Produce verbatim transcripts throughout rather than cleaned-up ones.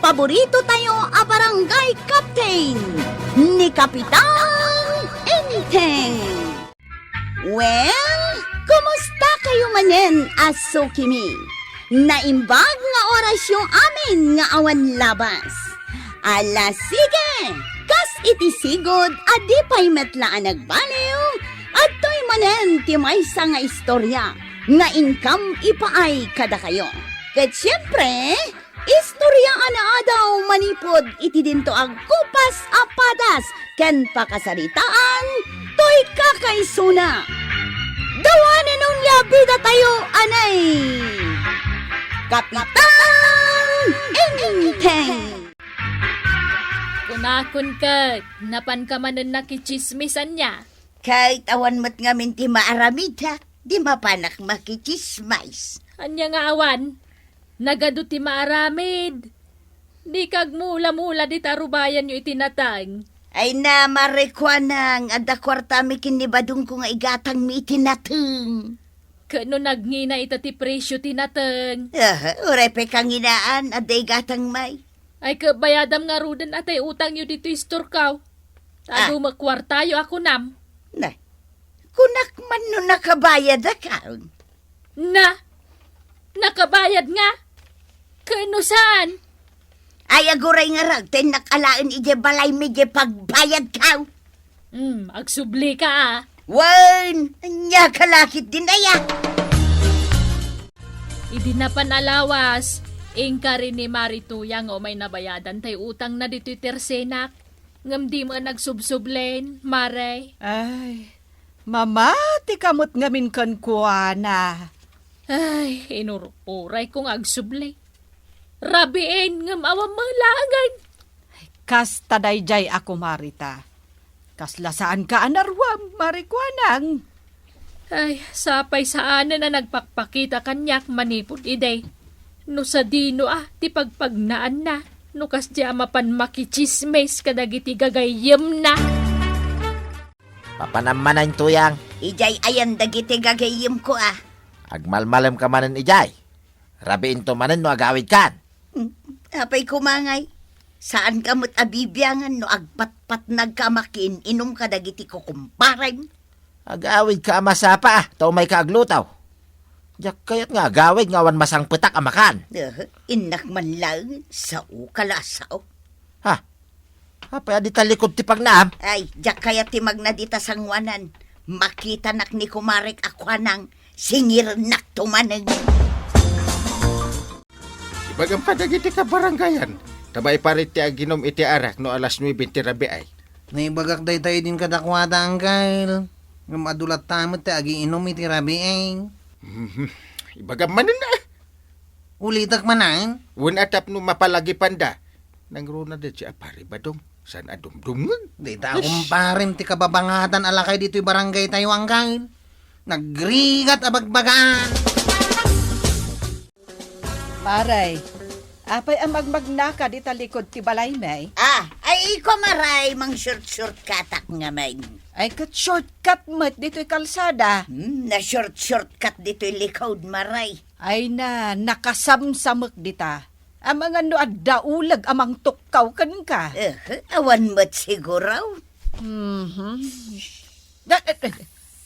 paborito tayo a barangay captain, ni Kapitan Enteng. Well, kumusta kayo manen a sukimi? Naimbag nga orasyo amin nga awan labas. Ala, sige! Kas iti sigud a di pay met la a nagbaliw, adtoy manen ti maysa nga istorya nga inkam ipaay kadakayo. Ket siempre, istorya a naadaw manipud iti dinto agkupas a padas ken pakasaritaan toy kakaisuna. Dawanen onia bidatayo anay Kapitan Enteng. Kunakon ket, napanka manen nakitsismis ania? Ket awan met ngamin ti maaramidak, di mapanak makitsismis. Ania nga awan? Nagadu ti maaramid. Dika agmula-mula dita arubayanyo iti nateng. Ay na, Mare Kuanang, adda kuartami ken ni Badongko nga igatangmi iti nateng. Ket no nagngina ita ti presio ti nateng? Ah, uray pay kanginaan, adda igatangmi. Ay, ket bayadam ngaruden a tay utangyo ditoy istorkaw. Ta Ah. Adu met kuartayo a kunam. Na, kunak man no nakabayadakon. Na, nakabayad nga? Ket no saan? Ay, aguray ngarud, ta innak alaen idiay balaymi diay pagbayadko. Hmm, agsublika a. Wen, ania ka lakit din aya? Idi napan a lawas, inkari ni Mari Tuya nga umay nabayadan tay utangna ditoy tersenak. Ngem di met nagsubsublen, Mare. Ay, mamatika met ngamin kenkuana. Ay, inur-urayko nga agsubli. Rabiin, ngem awan met laengen. Kasta daydiay a kumarita. Kasla saanka a naruam, Mari Kuanang. Ay, sapay saanen a nagpakpakita kaniak manipud idi. No sadino a ti pagpagnaanna, no kasdi a mapan makitsismis kadagiti gagayyemna. Papanam manen, Tuyang. Idiay ayan dagiti gagayyemko a. Agmalmalemka manen idiay. Rabiinto manen no agawidkan. Hmm, apay koma ngay, saanka met a bibiangan no agpatpatnagka a makiin-inum kadagiti kukumparem? Agawidka a masapa a, ta umayka agluto. Diak kayat nga agawid nga awan masangpetak a makan. Eh, innak man laeng, saoka la a sao. Ha? Apay a di tallikud ti pagnaam? Ay, diak kayat ti magna dita sangoanan. Makitanak ni kumarek a kuanang, singirnakto manen. Ibagam kadagiti kabarangayan, ta maiparit ti aginum iti arak no alas nuebe ti rabii. Naibagak dayta idin kadakuada, Angkel. Ngem adu latta met ti agiinum iti rabii. Mhm. Ibagam manen a. Ulitek manen? Wen a tapno mapalagipanda. Nangruna daytoy a Pari Badong. Saan a dumdumngeg? Dayta a kumparem ti kababangatan a lakay ditoy barangay tayo, Angkel. Nagrigat a bagbagaan. Maray, apay a magmagnaka dita likud ti balaymi? Ah, ay, iko, Maray, mangshort-shortcutak ngamin. Ay, ket shortcut met ditoy kalsada. Hmm, na-short-shortcut ditoy likud, Maray. Ay na, nakasamsamek dita. Amangan no adda uleg a mangtukkaw kenka. Eh, awan met siguro. Mhm. Da-, eh, eh,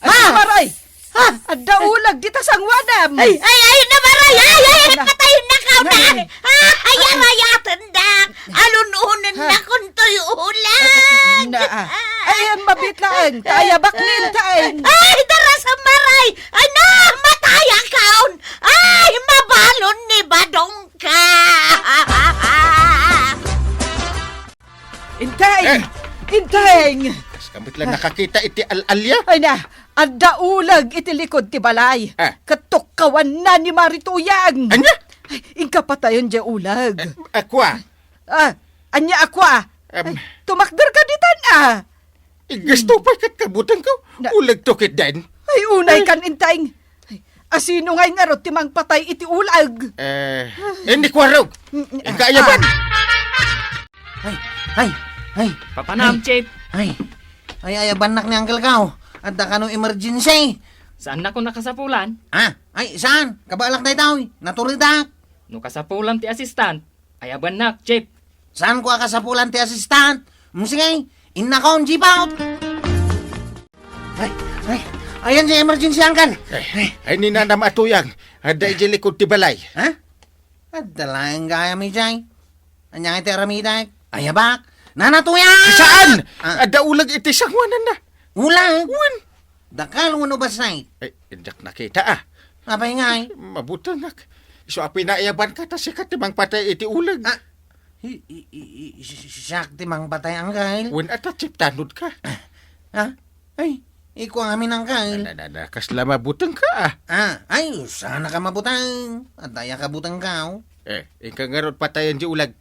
Ha? Maray! Ha? Adda uleg dita sanguanam! Ay, ay, ay, na, Maray! Ay, ay, ay, na. Patay na ka, na. Ay, ay, arayatan da! Alun-unen Ha? na kuntoy uleg! Na, ah. Ay, ang mabit laeng. Tayabak ni Inteng. Ay, darasa, Maray! Ay, na, mataya kaon! Ay, mabalon ni Badong ka! Inteng! Eh! Inteng! Kas kamit lang nakakita iti al-alia? Ay na, adda uleg iti likud ti balay. Ah. Ket tukkawanna ni Mari Tuyang. Ania? Ay, inka patayen diay uleg. Eh, akua? Ah, ania akua? Em. Ay, tumakder ka ditan, ah. Igasto pay ket kabutengko. Na- Uleg to ket den. Ay, unay Ay. kan, Inteng. Ay, asino ngay ngarud ti mangpatay iti uleg? Eh, eh, ni Kuarog. Mm, mm, Inka ah. ayaban. Ay, ay, ay. Papanam, Ay. Chief. Ay. Ay, ayabannak ni Uncle Kao. Adda kano emergency? Saannak nakasapulan? Ah, ay, saan? Kabaalak daytoy. Naturidak. No kasapulan ti assistant, Ayabannak, Chief. Saanko a kasapulan ti assistant? Mm, sige, innakon, Chief out! Ay, ay, ayan si emergency, Uncle! Ay, ay, ni Nanam a Tuyang. Adda idiay likod ti balay. Ha? Adda laeng gayam idiay. Ania nga iti aramidek? Ayabak! Nana Tuyang! Saan? Ah. Adda uleg iti sanguananna. Uleg? Wen. Dakkel wenno bassit? Ay, diak nakita, ah. Apay ngay? Mabutengak. Isu a pinaiyabanka ta sika ti mangpatay iti uleg. Ah, i-, i-, i-, i-, si-, si-, siak ti mangpatay, Uncle. Wen, ata, Chief, tanodka. Ha? Ay, ikuam ngamin, Uncle. Na, na, na, kasla mabutengka, ah. Ah, ay, saan ka mabuteng? Adda aya kabutengko. Eh, inka ngarud patayen ti uleg.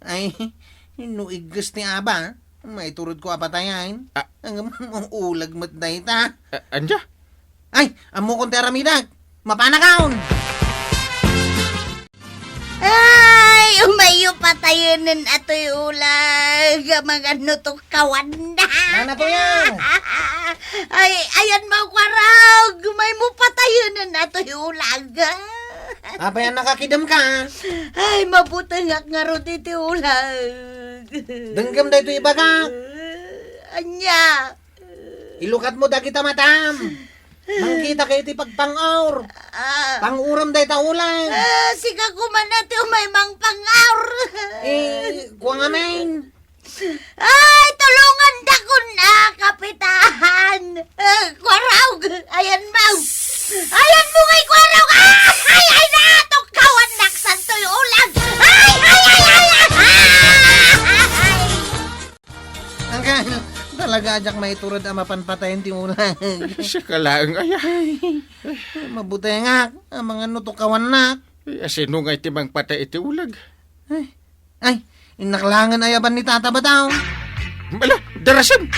Ay, no igges ti aba, maiturodko a patayen. Ah. Ang uleg met dayta. Ah, ania? Ay, ammokon ti aramidek. Mapanakon! Ay, umayyo patayenen atoy uleg, a mangan no tukkawannak. Nana Tuyang! Ay, ayanmo, Kuarog, umaymo patayenen atoy uleg. Apay a nakakidemka? Ay, mabutengak ngarud iti uleg. Denggem daytoy ibagak. Ania? Ilukatmo dagita matam. Mangkitaka iti pagpang-or. Ah. Pang-orem dayta uleg. Ah, sika koma ti umay mangpang-or. Eh, kua ngamin. Ay, tulongandakon a, Kapitan! Eh, Kuarog! Ayanmo! Ayanmo ngay, Kuarog! Ah! Ay, ay, natukkawannak santoy uleg! Ay, ay, ay, ay, ay! Ay! Uncle, talaga a diak maitured a mapan patayen ti uleg. Sika laeng aya. Ay, mabutengak, amangan no tukkawannak. Ay, asino ngay ti mangpatay iti uleg? Ay, ay, innak laengen a ayaban ni Tata Badong. Ala, darasem!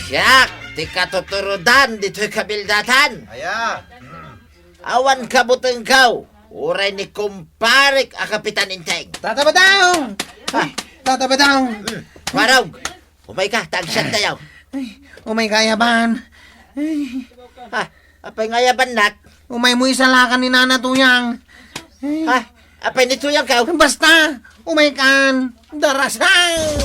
Siak ti katuturodan ditoy kabildatan. Aya? Awan kabutengko, uray ni kumparek a Kapitan Enteng. Tata Badong! Ah. Tata Badong! Hmm, Kuarog, umayka, ta agsiantayo. Ay, umayka, ayaban. Ay. Ha? Apay nga ayabannak? Umaymo isalakan ni Nana Tuyang. Ay. Ha? Apay ni Tuyangko? Basta, umaykan. Darasem!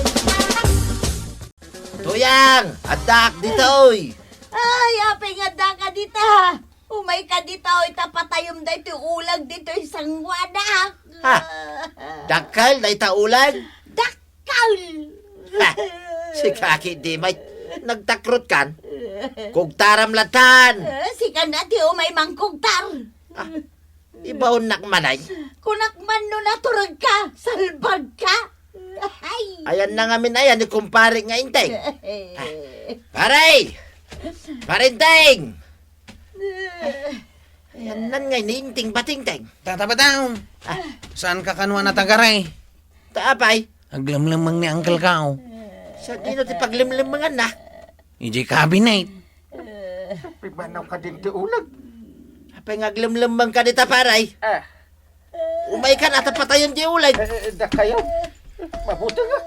Tuyang, addaak ditoy. Ay, apay nga addaka dita? Umayka ditoy, ta patayem daytoy uleg ditoy sanguanak. Ha? Dakkel dayta uleg? Dakkel! Ha? Sika ketdi met, nagtakrotkan? Kugtaram lattan. Eh, sika na ti umay mangkugtar. Ah, ibaonnak manen? Kunak man no naturedka, salbagka. Ay. Ayanna ngamin aya ni kumparek nga Enteng. Ah, pare! Pare Enteng! Ayanna ngay ni Enteng pati Enteng. Tata Badong! Ah. Saanka kano a natagaray? Ta apay? Aglemlemmeng ni Uncle Kao. Sadino ti paglemlemmenganna? Idiay cabinet. Pimanawka din ti uleg. Apay nga aglemlemmengka dita, pare? Ah. Umayka na, ta patayem ti uleg. Eh, eh, dakayo. Mabutengak.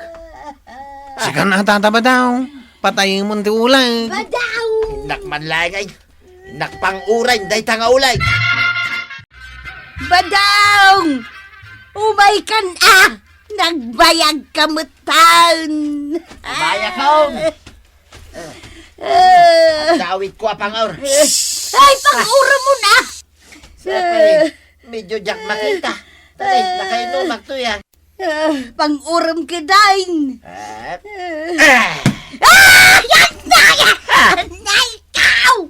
Sika na, Tata Badong. Patayemon ti uleg. Badong! Innak man laeng ay. Innak pang-uray dayta nga uleg. Badong! Umaykan a! Nagbayagka metten! Bayag, Hong! Ah. Dawitko a pang-or. Ay, pang-orem na! Siyempre, medyo diak makita. Ay, nakainumak to, ya. Ah, pang-orem kedain. Ah. Ah! Ah! Yan na! Yan na ikaw!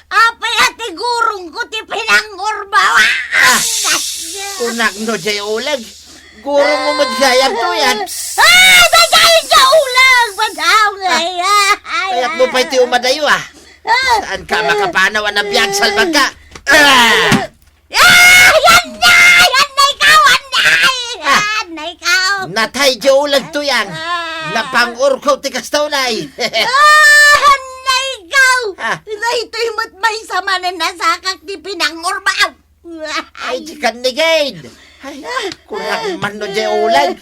Apay a ti gurongko ti pinangurbawa! Ah! Kunak no diay uleg. Gurongmo met gayam to yan. Ah! Badayon diay uleg! Badaw nga yan! Kayatmo pay ti umadayo, ah. Ah! Saanka makapanaw a nabiag, salbagka? Ah! Ah! Yan na! Yan na ikaw! Yan na! Ah! Yan na ikaw! Natay diay uleg to yan. Ah! Napang-orko ti kasta unay. Ah! Yan na ikaw! Ah! Daytoy met maysa manen a sakak ti pinangurbaw. Ay, di kannigid. Ay, kunak man no diay uleg.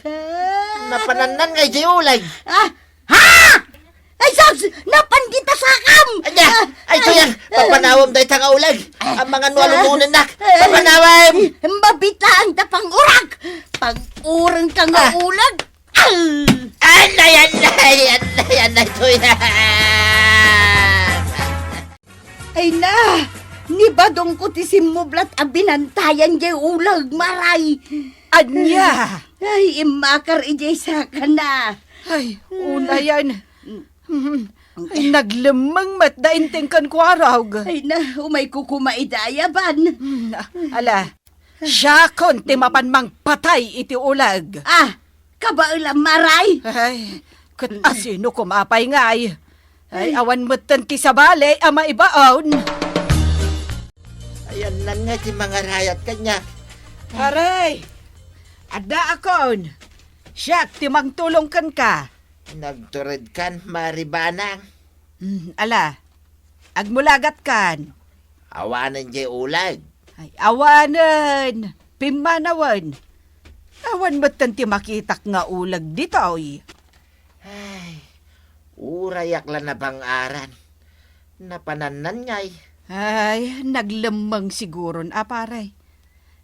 Napanannan ngay diay uleg. Ah! Ha? Ay, sus! Napan dita sakam! Anya? Ah, ay, Tuyang, ah, papanawem dayta nga uleg. Ah, amangan no, ah, lumonennak. Ah, papanawem! Mabit laeng ta pangurak! Pag-ureng ka nga, ah, uleg! Ah! Anay, anay, anay, anay, Tuyang! Ay na, ni badongko ti simmublat a binantayan jay uleg, Maray. Ania? Ay, immakar ijay sakana. Ay, unayan. Mm. Ay, naglemmeng met da Inteng ken Kuarog. Ay na, umayko koma ida a yaban. Mm, ala, siakon ti mapan mangpatay iti uleg. Ah, kabaelam, Maray. Ay, ket asino koma pay ngay? Ay, ay, awan metten ti sabali a maibaon. Ayannan nga ti mangarayat kaniak. Aray, addaakon. Siak ti mangtulong kenka. Nagturedkan, Mari Banang. Hmm, ala, agmulagatkan. Awanen jay uleg. Ay, awanen. Pimmanawen. Awan metten ti makitak nga uleg ditoy. Ay, urayak la nabang-aran. Napanannan ngay. Ay, naglemmeng siguron a, pare.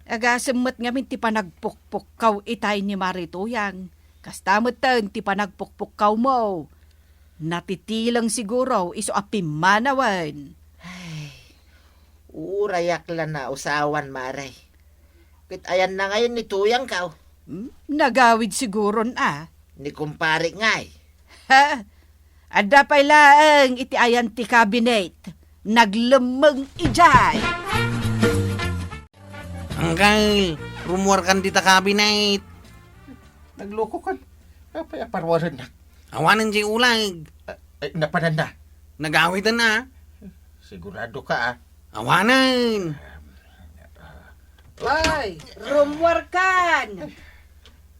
Agasem met ngamin ti panagpukpukkaw itay ni Mari Tuyang. Kasta metten ti panagpukpukkawmo. Natitileng siguro isu a pimmanawen. Ay, urayak la nausawan, Mare. Ket ayanna ngayon ni Tuyangko. Hmm? Nagawid siguron a. Ni kumpare ngay. Ha? Adda pay laeng iti ayan ti cabinet. Naglemmeng idiay. Angkel, rummuarkan dita cabinet. Naglukokan. Apay a parwarennak? Awanen jay uleg. Ah, ay, napananna? Nagawiden a. Sigurado ka, ah. Awanen. Ay, rummuarkan.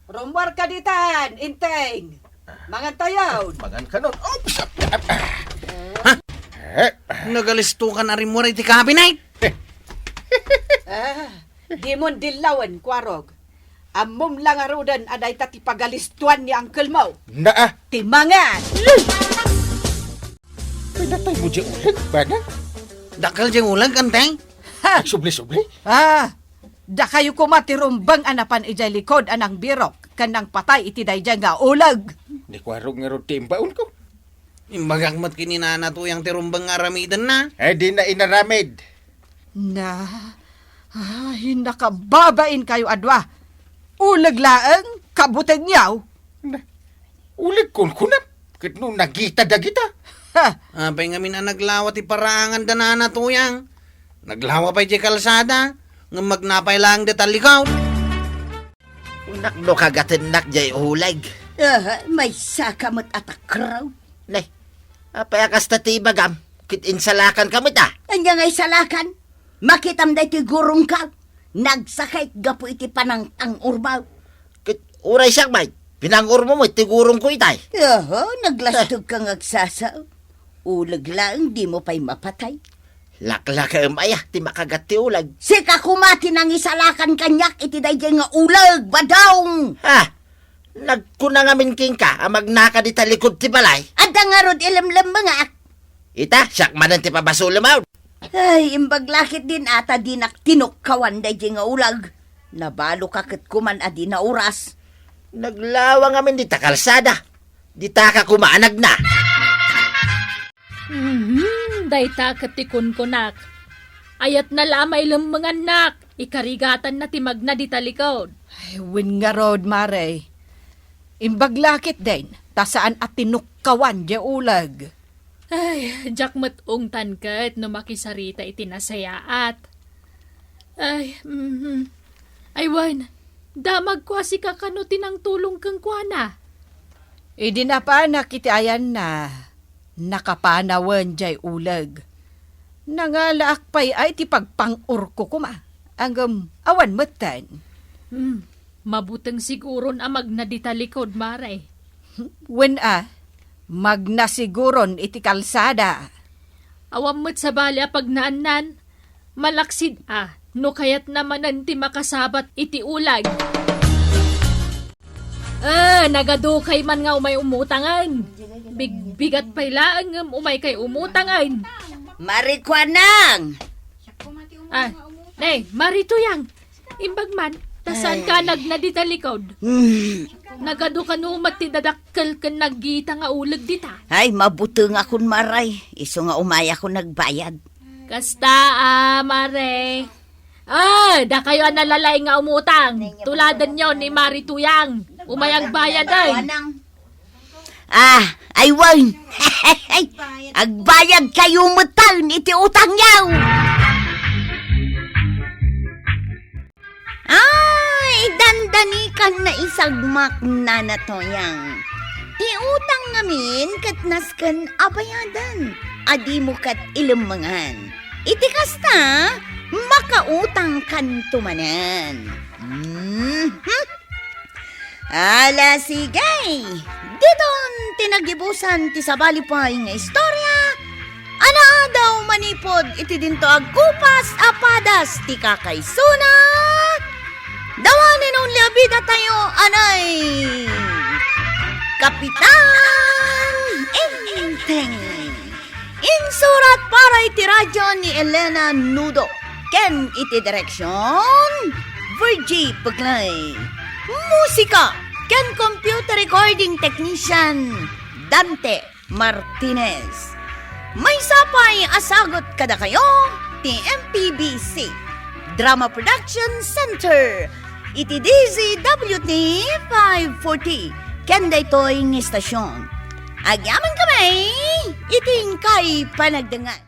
Rummuarka ditan, Inteng. Mangan tayon. Mangan kanon. Oops! Ha? Eh. Nagalistokan a rimmuar iti cabinet? Ah, dimon dillawen, Kuarog. Ammom la ngaruden a dayta ti pagalistoan ni uncle mo. Naa. Ti mangan. Pinatay mo jay uleg, bana? Dakkel jay uleg, Inteng? Ha? Agsubli-subli? Ah, dakayo koma ti rumbeng a napan idiay likod a nangbirok ken nangpatay iti daydiay nga uleg. Ni Kuarog ngarud ti imbaonko. Imbagak met ken ni Nana Tuyang ti rumbeng nga aramidenna. Eh, dina inaramid. Na, ay, nakababainkayo a dua. Uleg laeng, kabutengyo. Na, uleg kunkunam, ket no nagita dagita. Ha! Apay ngamin a naglawa ti paraangan da Nana Tuyang? Naglawa pay jay kalsada, ngem magna pay laeng dita likod. Kunak no kagatennak jay uleg. Aha, maysaka met a takraw. Ne, apay a kasta ti ibagam? Ket insalakanka met a. Ania nga isalakan? Makitam daytoy gurongka. Nagsakit gapu iti panangtang-urmo. Ket uray siak met, pinang-urmo met ti gurongko itay. Aha, naglastegka nga agsasao. Uleg laeng dimo pay mapatay. Laklakaem aya ti makagat ti uleg. Sika koma ti nangisalakan kaniak iti daydiay nga uleg, badong! Ha? Nagkuna ngamin kenka a magnaka dita likod ti balay? Adda ngarud ilemlemmengak. Ita, siak manen ti pabasolem. Ay, imbag la ket din ata dinak tinukkawan daydiay nga uleg. Nabaloka ket kuman a di nauras. Naglawa ngamin dita kalsada. Ditaka koma a nagna. Mhm, dayta ket ti kunkunak. Ayatna la a mailemmengannak, ikarigatanna ti magna dita likod. Ay, wen ngarud, Mare. Imbag la ket din, ta saan a tinukkawan diay uleg. Ay, diak met ungtan ket no makisarita iti nasayaat. Ay, mhm. Ay, wen, damagko a sika kano ti nangtulong kenkuana. Idi napanak iti ayanna, nakapanawen diay uleg. Nangalaak pay ay ti pagpang-urko koma, ngem awan metten. Hmm, mabuteng siguron a magna dita likod, Mare. Wen a, magna siguron iti kalsada. Awan met sabali a pagnaannan, malaksid a no kayatna manen ti makasabat iti uleg. Ah! Nagadukay man nga umay umutangan. Bigbigat pay laeng ngem umaykay umutangan. Marikuanang! Ah, ne, Mari Tuyang. Imbag man, ta saan ka nagna dita likod? Hmm. Nagadu kano met ti dadakkel ken naggita nga uleg dita? Ay, mabutengakon, Maray. Isu nga umayakon nagbayad. Kasta, ah, Mare. Ah, dakayo a nalalaing nga umutang. Tuladenyo ni Mari Tuyang. Umay agbayad, ay. Ah, ay wen. Agbayad kayo metten iti utangyo. Ay, dandani kan naisagmak, Nana Tuyang. Ti utang ngamin ket nasken a bayaden, a dimo ket ilemmengan. Iti kasta, makautang kanto manen. Mhm. Ala, sige. Diton ti nagibusan ti sabali pay nga istorya a naadaw manipud iti dinto agkupas a padas ti kakaisuna. The one and only a bida tayo, anay Kapitan Enteng. Insurat para iti radyo ni Elena Nudo ken iti direksyon, Virgie Puglay. Musika ken computer recording technician, Dante Martinez. Maysa pay a sagut kadakayo ti M P B C Drama Production Center iti D Z W T five forty ken daytoy nga istasyon. Agyaman kami iti inkay panagdengngeg.